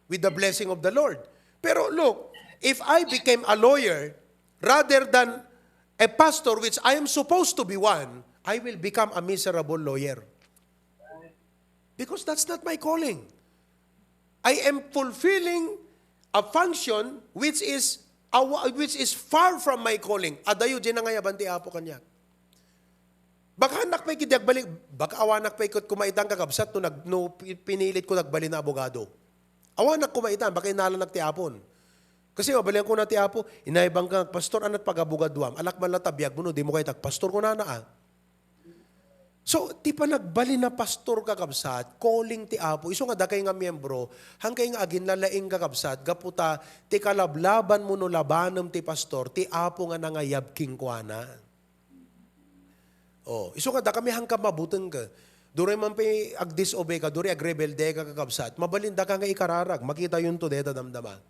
with the blessing of the Lord. Pero look, if I became a lawyer rather than a pastor, which I am supposed to be one, I will become a miserable lawyer. Because that's not my calling. I am fulfilling a function which is awa-, which is far from my calling. Adayo di nangayaban ti Apo kaniak. Baka anak pay kiti agbalik, baka awanak pay ket kumaitan, kakabsat, no, nag-, no pi-, pinilit ko nagbalin a abogado. Awanak kumaitan, baka inalanak ti Apon. Kasi mabalian ko na ti Apo, inayaban ka, "Pastor, anat pagabogaduam? Alak man la ta biag mo no, di mo kayat agpastor," kunana, ah. So, ti panagbalin a pastor, kakabsat, calling ti Apo. Isu nga dakay nga miyembro, hangkay nga aginlalaing, kakabsat, gapu ta ti kalablaban mo no labanem ti pastor, ti Apo nga nangayab kenkuana. Oh, isu nga dakami hangka mabuteng ka. Duray man pay agdisobey ka, duray agrebelde ka, kakabsat. Mabalin daka nga ikararag, makitayonto deta damdama.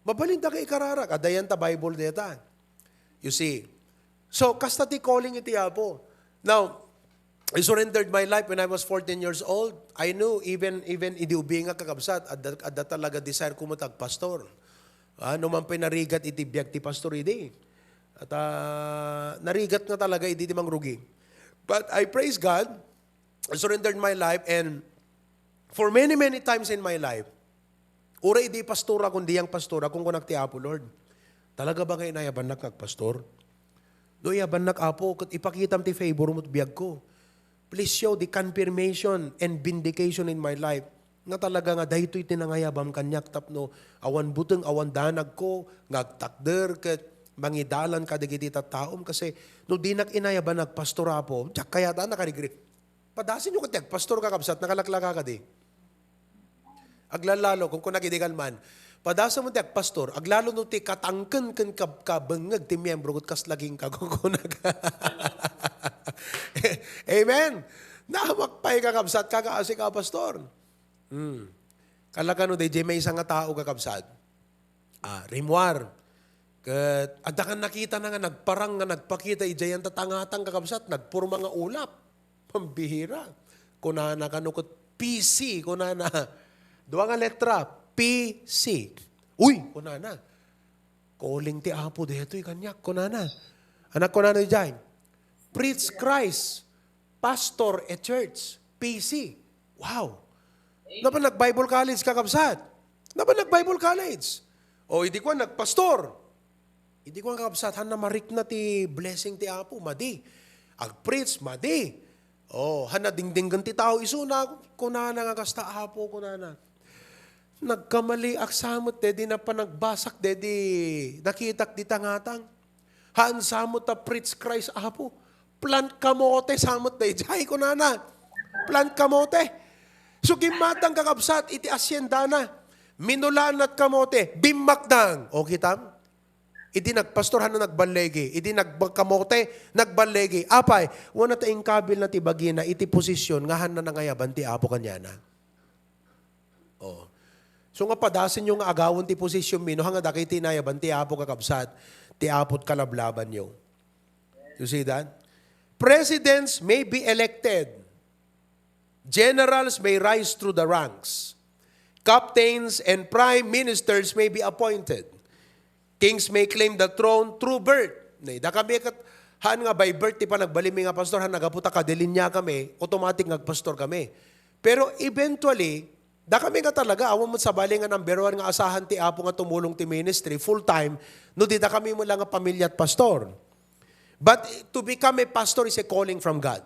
Mabalin daka ikararag, adayan ta Bible deta. You see? So, kasta ti calling iti Apo. Now, I surrendered my life when I was fourteen years old. I knew even, even idi ubingak, kakabsat, adda, adda talaga desire ko met agpastor. Ah, no man pay narigat iti biag ti pastor idi. At, ah, narigat nga talaga idi ti mangrugi. But I praise God. I surrendered my life, and for many, many times in my life, uray idi pastora, kundi yang pastora, kunkunak ti Apo, "Lord, talaga ba nga inayabannak nga agpastor? No iyabannak, Apo, ket ipakitam ti favor mo ti biag ko." Please show the confirmation and vindication in my life nga talaga nga daytoy ti nangayabam kaniak tapno awan buteng, awan danag ko nga agtakder ket mangidalan kadagiti tattaom. Kasi no dinak inayaban nga agpastor, Apo, diak kayat a nakaregret. Padasenyo ket ti agpastor, kakabsat, nakalaklaka kadi. Aglalalo, kunkunak idi kalman, "Padasem ti agpastor, aglalo no ti katangken ken kab-, kabengngeg ti miyembro ket kasla ginka," kunkunak. Amen. Naamak pay, kakabsat, kakaasik a pastor. Hmm. Kala kano, daydiay maysa nga tao, kakabsat. Ah, rimmuar. Ket adda kan nakitana nga nagparang nga nagpakita idiay tatangatan, kakabsat, nagpurma nga ulap. Pambihira. Kunana kano ket P C, kunana. Dua nga letra, P C. "Uy," kunana. "Calling ti Apo daytoy kaniak," kunana. Anak, kunana idiay, "Preach Christ, pastor a church, P C." Wow! Napan nag-Bible college, kakabsat. Napan nag-Bible college. O, idi kuan, nagpastor. Idi kuan, kakabsat, han na marikna ti blessing ti Apo, madi. Agpreach, madi. Oh, han nadingdinggen ti tao isuna, kunana nga kasta, "Apo," kunana, "nagkamaliak sa met, dedi napanagbasak, dedi nakitak dita ngatang. Haan sa met a preach Christ, Apo. Plant kamote sa met daydiay," kunana. Plant kamote. So, gimmatang, kakabsat, iti haciendana. Minulaanna ti kamote, bimmakdang. O, kitam? Idi nagpastor, haan nagballigi. Idi nagkamote, nagballigi. Apay, wen ta inkabilna ti bagina iti posisyon nga haan nangayaban ti Apo kaniana. Oh. So nga padasenyo nga agawen ti posisyon mi, no, haan nga dagiti inayaban ti Apo, kakabsat, ti Apo ti kalablabanyo. You see that? Presidents may be elected. Generals may rise through the ranks. Captains and prime ministers may be appointed. Kings may claim the throne through birth. Nay, dakami ket, haan nga by birth ti panagbalinmi nga pastor, haan naggapu ta kadilinya kami, automatic nga agpastor kami. Pero eventually, dakami nga talaga, awan met sabali nga number one nga asahan ti Apo nga tumulong ti ministry full time, no di dakami met la nga pamilya ti pastor. But to become a pastor is a calling from God.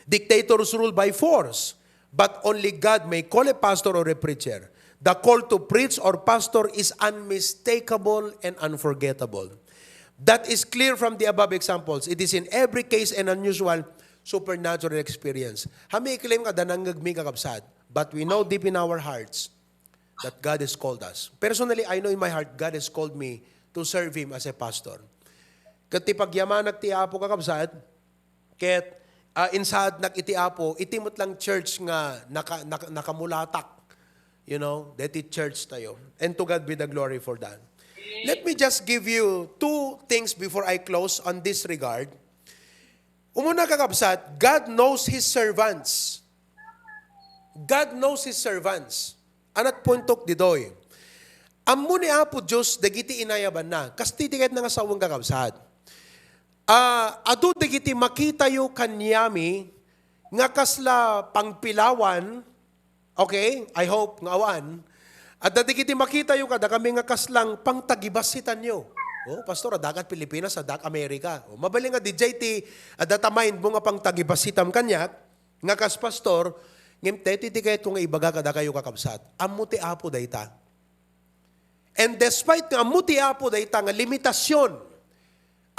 Dictators rule by force, but only God may call a pastor or a preacher. The call to preach or pastor is unmistakable and unforgettable. That is clear from the above examples. It is in every case an unusual supernatural experience. Haan mi i-claim nga adda nangngegmi, kakabsat, but we know deep in our hearts that God has called us. Personally, I know in my heart, God has called me to serve Him as a pastor. Ket ti pagyamanak ti Apo, kakabsat, ket, ah, insaadnak iti Apo, iti met lang church nga naka-, naka-, nakamulatak, you know, deti church tayo. And to God be the glory for that. Let me just give you two things before I close on this regard. Umuna, kakabsat, God knows His servants. God knows His servants. Ania ti puntok ditoy? Ammo ni Apo Dios dagiti inayabanna. Kas ti tiketna nga sawen, kakabsat. Ah, adu dagiti makitayo kaniami nga kasla pangpilawan, okay? I hope nga awan. Adda dagiti makitayo kadakami nga kaslang pangtagibasitanyo. Oh, pastor, adda ka Pilipinas, adda ka Amerika. Oh, mabalin nga didiay ti adda ta mind mo nga pangtagibasitam kaniak, nga kas pastor, ngem daytoy ti kayatko nga ibaga kadakayo, kakabsat. Ammo ti Apo dayta. And despite nga ammo ti Apo dayta nga limitasyon,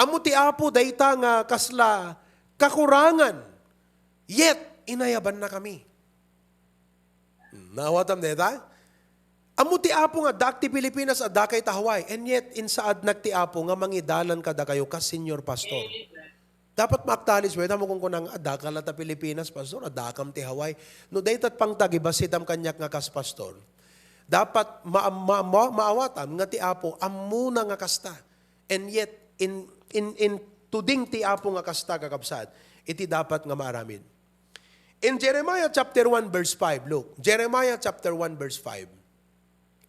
ammo ti Apo dayta nga kasla kakurangan, yet inayabannakami. Hmm, naawatam dayta? Ammo ti Apo nga addaak ti Pilipinas, addaka ita Hawaii, and yet insaadnak ti Apo nga mangidalan kadakayo kas senior pastor. Dapat maaktalis, weta mo kung kunang, "Addaka la ta Pilipinas, pastor, addakam ti Hawaii." No dayta pangtagibasitam kaniak nga kas pastor, dapat ma-, ma-, ma-, maawatam nga ti Apo ammona nga kasta. And yet, in, in, in tuding ti Apo nga kasta, kakabsat, iti dapat nga maaramid. In Jeremiah chapter one verse five, look, Jeremiah chapter one verse five.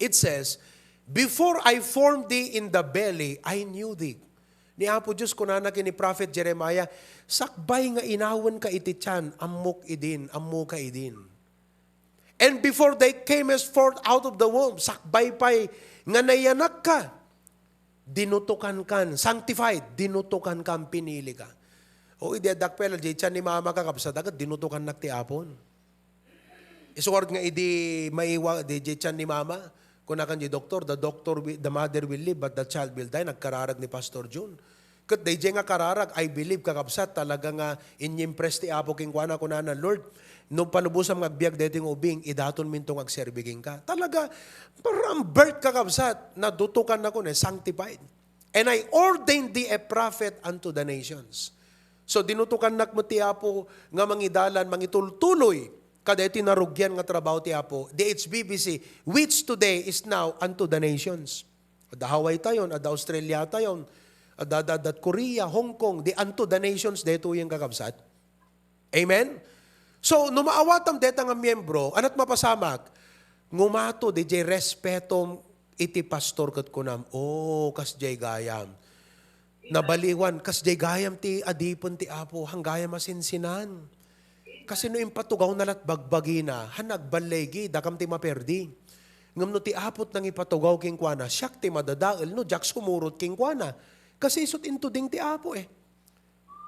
It says, "Before I formed thee in the belly, I knew thee." Ni Apo Dios kunana ken ni Prophet Jeremiah, "Sakbay nga inawenka iti tian, ammok idin, ammoka idin. And before thou camest forth out of the womb," sakbay pay nga nayanakka, "dinutokankan," sanctified, "dinutokankan, pinilika." O, idi addak pay la diay tian ni mama, kakabsat, ket dinutokannak ti Apon. Isu ngarud nga idi maiwa, diay tian ni mama, kunakan diay doktor, "The doctor will, the mother will live, but the child will die," nagkararag ni Pastor Jun. Ket daydiay nga kararag, I believe, kakabsat, talaga nga inyimpress ti Apo kenkuana, kunana, "Lord, no palubosam nga agbiag daytoy nga ubing, idatonminto nga agserbi kenka." Talaga, from birth, kakabsat, nadutokan ako, na sanctified. "And I ordained thee a prophet unto the nations." So, dinutokannak met ti Apo nga mangidalan, mangitultuloy kadaytoy narugian nga trabaho ti Apo, the H B B C, which today is now unto the nations. Adda Hawaii tayon, adda Australia tayon, adda, adda, adda Korea, Hong Kong, the unto the nations, daytoyen, kakabsat. Amen? So, no maawatam deta nga miyembro, ania't mapasamak? Ngumato diay respetom iti pastor ket kunam, "Oh, kasdiay gayam." Nabaliwan, kasdiay gayam ti adipen ti Apo, han gayam a sinsinan. Kasi no impatugawna la't bagbagina, han agballigi, dakam ti maperdi. Ngem no ti Apo't nangipatugaw kenkuana, siak ti madadael no diak sumurot kenkuana. Kasi isu't intuding ti Apo eh.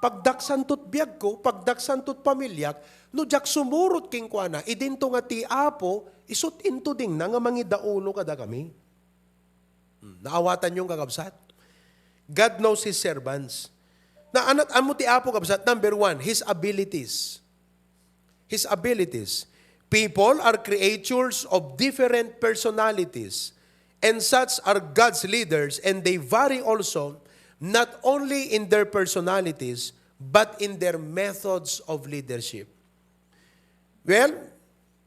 Pagdaksanto ti biagko, pagdaksanto ti pamiliak, no diak sumurot kenkuana, idinto nga ti Apo, isut' intudingna nga mangidaulo kadakami. Hmm, naawatanyo, kakabsat? God knows His servants. Na, anat-, ammo ti Apo, kabsat? Number one, His abilities. His abilities. People are creatures of different personalities, and such are God's leaders, and they vary also, not only in their personalities, but in their methods of leadership. Well,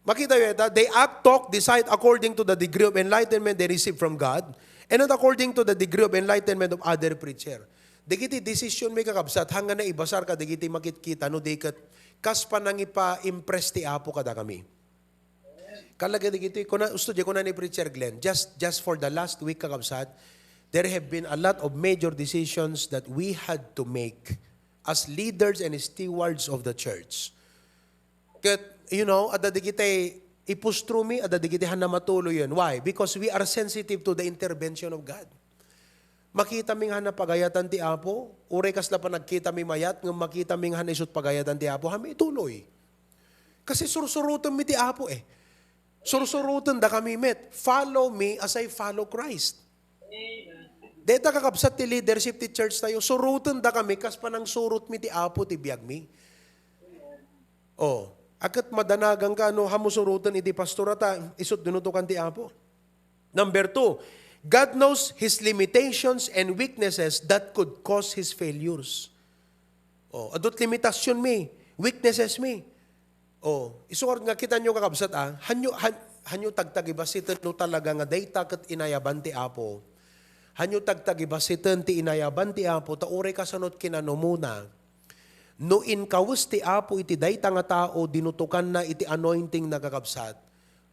makita yo ita, they act, talk, decide according to the degree of enlightenment they receive from God, and not according to the degree of enlightenment of other preacher. Dagiti decision mi, kakabsat, hanggan naibasar kadagiti makitkita no di ket kas panangipa-impress ti Apo kadakami. Kalaga dagiti, kuna, usto di kuna ni Preacher Glenn, just, just for the last week, kakabsat, there have been a lot of major decisions that we had to make as leaders and stewards of the church. Ket, you know, adda dagiti ipustrumi, adda dagiti hanna matuloyen. Why? Because we are sensitive to the intervention of God. Makita mi nga hanna pagayatan ti Apo, uray kasla panagkita mi mayat, ngem makita mi nga hanna isut' pagayatan ti Apo, hami ituloy. Kasi sursuroten mi ti Apo eh. Sursuroten da kami met. Follow me as I follow Christ. Deta, kakabsat, ti leadership ti church tayo, suruten da kami kas panangsurot mi ti Apo ti biag mi. Oh, aket madanagan ka no hamo suruten iti pastor ata, isut' dinutokan ti Apo. Number two, God knows his limitations and weaknesses that could cause his failures. Oh, adut limitasyon mi, weaknesses mi. Oh, isu nga kitanyo, kakabsat, ah, hanyo, han-, hanyo tagtagibasiten no talaga nga dayta ket inayaban ti Apo. Hanyo tagtagibasiten ti inayaban ti Apo, ta uray kasano ti kinanumona. No inkawes ti Apo iti dayta nga tao, dinutokanna iti anointing na, kakabsat,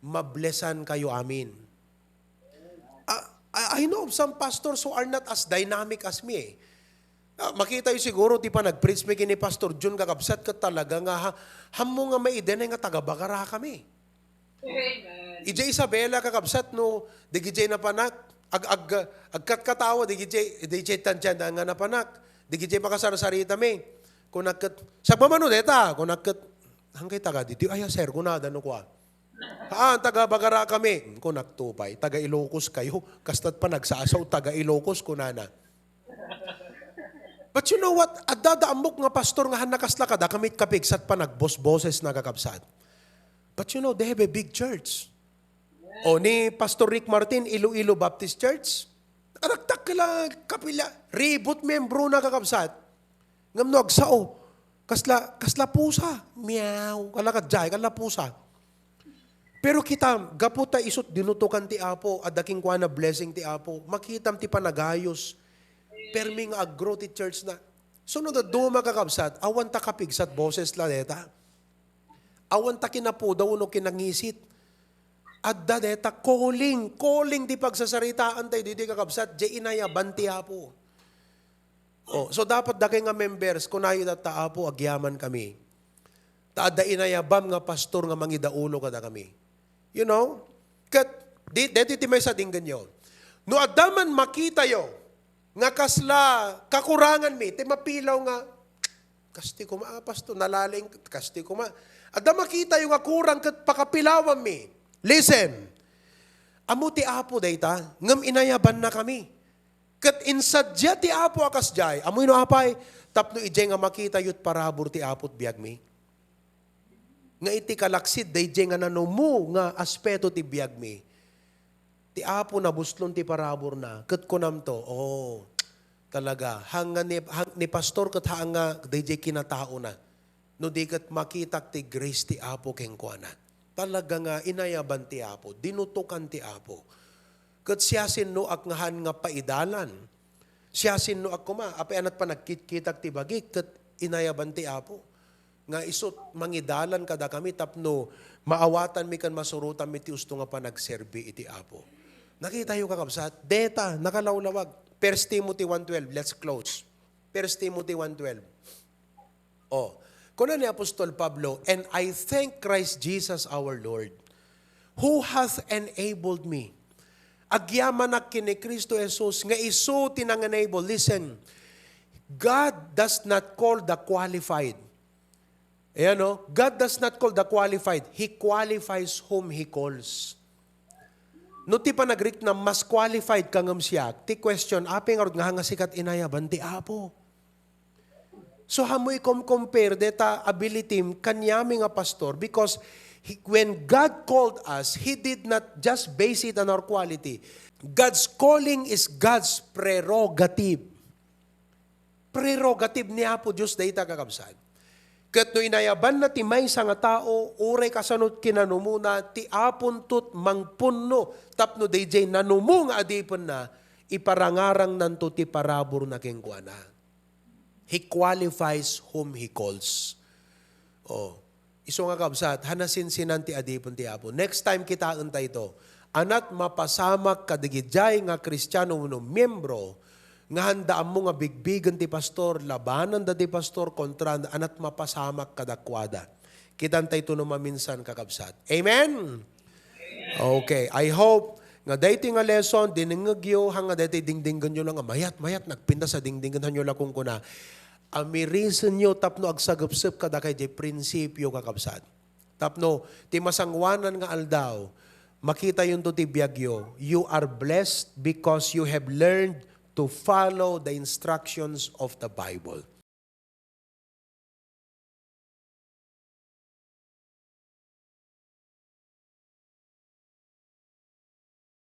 mablesan kayo amin. Ah, I, I know of some pastors who are not as dynamic as me eh. Ah, makita yo siguro ti panag-preach mi ken ni Pastor Jun, kakabsat, ket talaga nga ha-, hammo nga maidenay nga taga-Bagara kami. Amen. Idiay Isabela, kakabsat, no, dagijay napanak, ag-, ag-, agkatkatawa, dagijay, dagijay tantian nga napanak, dagijay makasarsaritami. Kunak ket, "Sagmamano deta?" Kunak ket, "Hankay taga ditoy?" "Ay, sir," kunada no kua. "Haan, taga-Bagara kami." Kunak to pay, "Taga-Ilocos kayo. Kasta't panagsasaw, taga-Ilocos," kunana. But you know what? Adda da ammok nga pastor nga hanna kasla kadakami ti kapigsat panagbosbosesna, kakabsat. But you know, they have a big church. O, ni Pastor Rick Martin, Iloilo Baptist Church. Nakadakdak la kapila, ribut miembro na, kakabsat. Ngem no agsao, kasla, kasla pusa. Meow. Kala kadjay, kasla pusa. Pero kita, gapu ta isut' dinutokan ti Apo, adda kenkuana blessing ti Apo, makitam ti panagayos. Permi nga aggrow ti church na. So, no dadduma, kakabsat, awan ta kapigsat boses la deta. Awan ta kinapudaw no kinangisit. Adda deta calling, calling ti pagsasaritaan tayo ditoy, kakabsat, diay inayaban ti Apo. Oh, so dapat dakay nga members, kunayo da ta, "Apo, agyaman kami. Ta adda inayabam nga pastor nga mangidaulo kadakami." You know? Ket, di, deti ti maysa, denggenyo. No adda man makitayo nga kasla kakurangan mi, ti mapilaw nga, "Kasti koma, ah, pastor, nalaing, kasti koma." Adda makitayo nga kurang ket pakapilawan mi. Listen, ammo ti Apo dayta, ngem inayabanna kami. Ket insadia ti Apo a kasdiay, ammoyo no apay, tapno idiay nga makitayo ti parabur ti Apo ti biagmi. Nga iti kalaksid daydiay nga nanumo nga aspeto ti biagmi, ti Apo nabuslon ti paraburna, ket kunamto, "Oh, talaga, haan nga ni, haan, ni pastor ket haan nga daydiay kinataona." No di ket makitak ti grace ti Apo kenkuana. Talaga nga inayaban ti Apo, dinutokan ti Apo. Ket siasinoak nga haan nga paidalan? Siasinoak koma, apay anat panagkitkitak ti bagik, ket inayaban ti Apo. Nga isut' mangidalan kadakami tapno maawatanmi ken masurotanmi ti usto nga panagserbi iti Apo. Nakitayo, kakabsat? Deta, nakalawlawag. First Timothy one twelve, let's close. First Timothy one twelve. Oh, kuna ni Apostol Pablo, "And I thank Christ Jesus our Lord, who hath enabled me." Agyamanak ken ni Cristo Jesus nga isu ti nang-enable. Listen, God does not call the qualified. Ayan, no? God does not call the qualified. He qualifies whom He calls. No ti panagrikna, mas qualified ka ngem siak. Ti question, apay ngarud nga hanga sikat inayaban ti Apo? So, hamu ikom-compare deta ability kaniami nga pastor because he, when God called us, He did not just base it on our quality. God's calling is God's prerogative. Prerogative ni Apo Dios dayta, kakabsat. Ket no inayabanna ti maysa nga tao, uray kasano kinanumona, ti Aponto ti mangpunno tapno daydiay nanumo nga adipenna, iparangarangnanto ti paraburna kenkuana. He qualifies whom He calls. Oh. Isu nga kabsat, hanasinsinan ti adipen ti Apo. Next time kitaen ta ito. Anat mapasamak kadagidiay nga Kristiano wenno miembro nga handa ammo nga bigbigen ti pastor, labananda ti pastor, kontra, anat mapasamak kadakuada. Kitan ta ito no maminsan, kakabsat. Amen? Okay, I hope nga daytoy nga lesson, dinengngegyo, hanga daytoy dingdinggenyo la nga mayat, mayat, nagpintas a dingdingen, hanyo la kunkuna. Amirisenyo tapno agsagepsep kadakay jay prinsipio, kakabsat. Tapno ti masangoanan nga aldaw, makitayonto ti biagyo. You are blessed because you have learned to follow the instructions of the Bible.